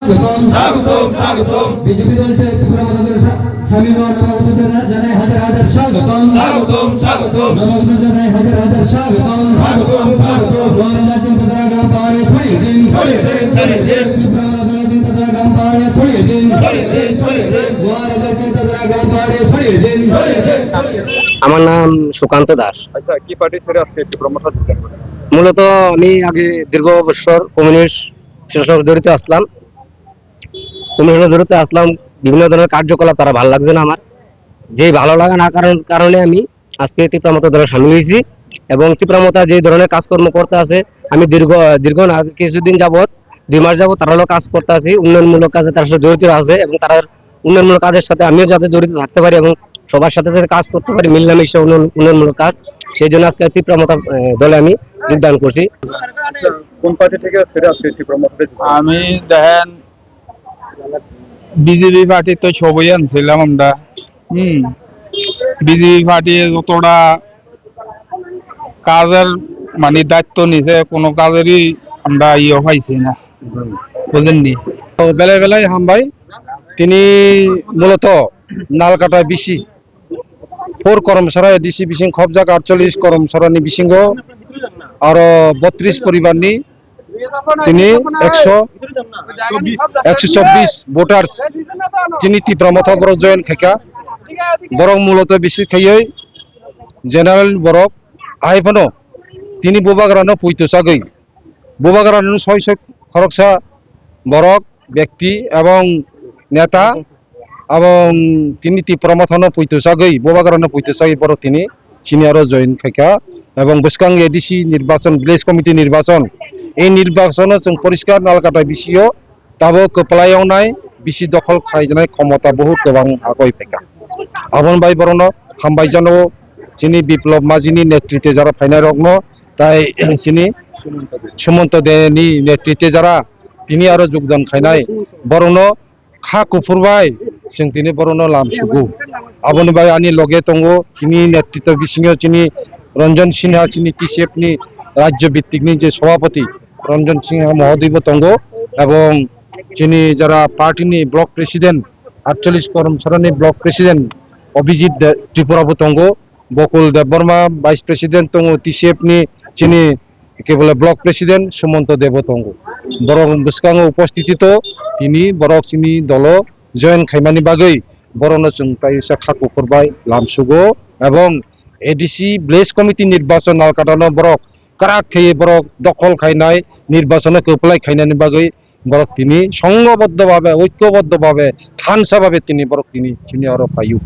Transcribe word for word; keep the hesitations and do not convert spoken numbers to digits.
স্বাগতম, স্বাগতম, স্বাগতম। বিজেপি দল ত্রিপুরা মথা দল সা-, সামিল হওয়ার নবাগত জানা-, জানাই হাজার হাজার স্বাগতম। স্বাগতম, স্বাগতম। নবাগত জানাই হাজার হাজার স্বাগতম। স্বাগতম, স্বাগতম। মহারাজার চিন্তাধারা গ্রাম পাহাড়ে ছড়িয়ে দিন। ছড়িয়ে দিন, ছড়িয়ে দিন। ত্রিপুরা মথা দলের চিন্তাধারা গ্রাম পাহাড়ে ছড়িয়ে দিন। ছড়িয়ে দিন, ছড়িয়ে দিন। মহারাজার চিন্তাধারা গ্রাম পাহাড়ে ছড়িয়ে দিন। ছড়িয়ে দিন, ছড়িয়ে দিন। আমার নাম সুকান্ত দাস। আচ্ছা, কি পার্টি ছেড়ে আজকে ত্রিপুরা মথা যোগদান করলেন? মূলত আমি আগে দীর্ঘ বছর কমিউনিস্ট সঙ্গে জড়িত আসলাম। কমিউনিস্ট সঙ্গে জড়িত আসলাম, বিভিন্ন ধরনের কার্যকলাপ তারা ভালো লাগছে না আমার। যে ভালো লাগা না কারণ, কারণে আমি আজকে ত্রিপুরা মথা দলে সামিল হয়েছি এবং ত্রিপুরা মথা যে ধরনের কাজকর্ম করতে আছে, আমি দীর্ঘ, দীর্ঘ না, কিছুদিন যাবত, দুই মাস যাবত তারা হলো কাজ করতে আছি, উন্নয়নমূলক কাজে তারা সাথে জড়িত আছে এবং তারা উন্নয়নমূলক কাজের সাথে আমিও যাতে জড়িত থাকতে পারি এবং সবার সাথে যাতে কাজ করতে পারি, মিলেমিশে উন্নয়ন, উন্নয়নমূলক কাজ, সেই জন্য আজকে ত্রিপুরা মথা, আহ, দলে আমি যোগদান করছি। আচ্ছা, কোন পার্টি থেকে ছেড়ে আজকে ত্রিপুরা মথা দলে যোগদান? আমি দেখেন বিজেপি পার্টি তো সবই আনছিলাম আমরা। হুম, বিজেপি পার্টি যতটা কাজের মানে দায়িত্ব নিছে, কোনো কাজেরই আমরা ইয়ে পাইছি না, বুঝেননি? তো বেলায় বেলায় হামবাই, tini mulato Nalkata B C, four Koromsora A D C bising khobjak aatcholish Koromsorani bisingo aro botris poribarni tini ekso, ekso chobbish voters tini Tipra Motha borok join khaikha. Borok mulato bisi khaiwi general borok, hai phano tini bubagrano puito chagwi, bubagrano soi soi khoroksa borok, bekti ebong neta, ebong tini Tipra Mothano puito chagwi, bubagrano puito chagwi borok tini chini aro join khaikha. Ebong bwskang A D C nirbachon, village committee nirbachon, ei nirbachono chwng poriskar Nalkata B C o tabuk kwplai wngnai, B C dokhol khlainai khomota buhut kwbang agoi phaikha. Aboni bai borokno hambai jano chini Biplop Majini netrite jara phainai rokno, tai chini Sumonto Deni netrite jara tini aro jogdan khainai borokno kha kuphur bai chwng tini borokno lam sugo. Aboni bai ani loge tongo tini netrito bisingo chini Ranjan Sinha, chini T C F ni rajyo bhittik ni je sabhapati Ranjan Sinha mohodoy bo tongo, ebong chini jara party ni block president, aatcholish Koromsora ni block president Abhijit De-, Tripura bo tongo, Bokul Debbarma vice president tongo T C F ni, chini kebole block president Sumonto Debo tongo. Borok bwskango upostiti to tini borok chini dolo join khaimani bagwi borokno chwng taisa kha kuphur bai lam sugo, ebong A D C village committee nirbachon Nalkatano borok kwrak khe borok dokhol khainai, nirbachono kwplai khainani bagwi borok tini songhoboddo bhabe, oikoboddo bhabe, thansa bhabe tini borok tini chini oro phaio.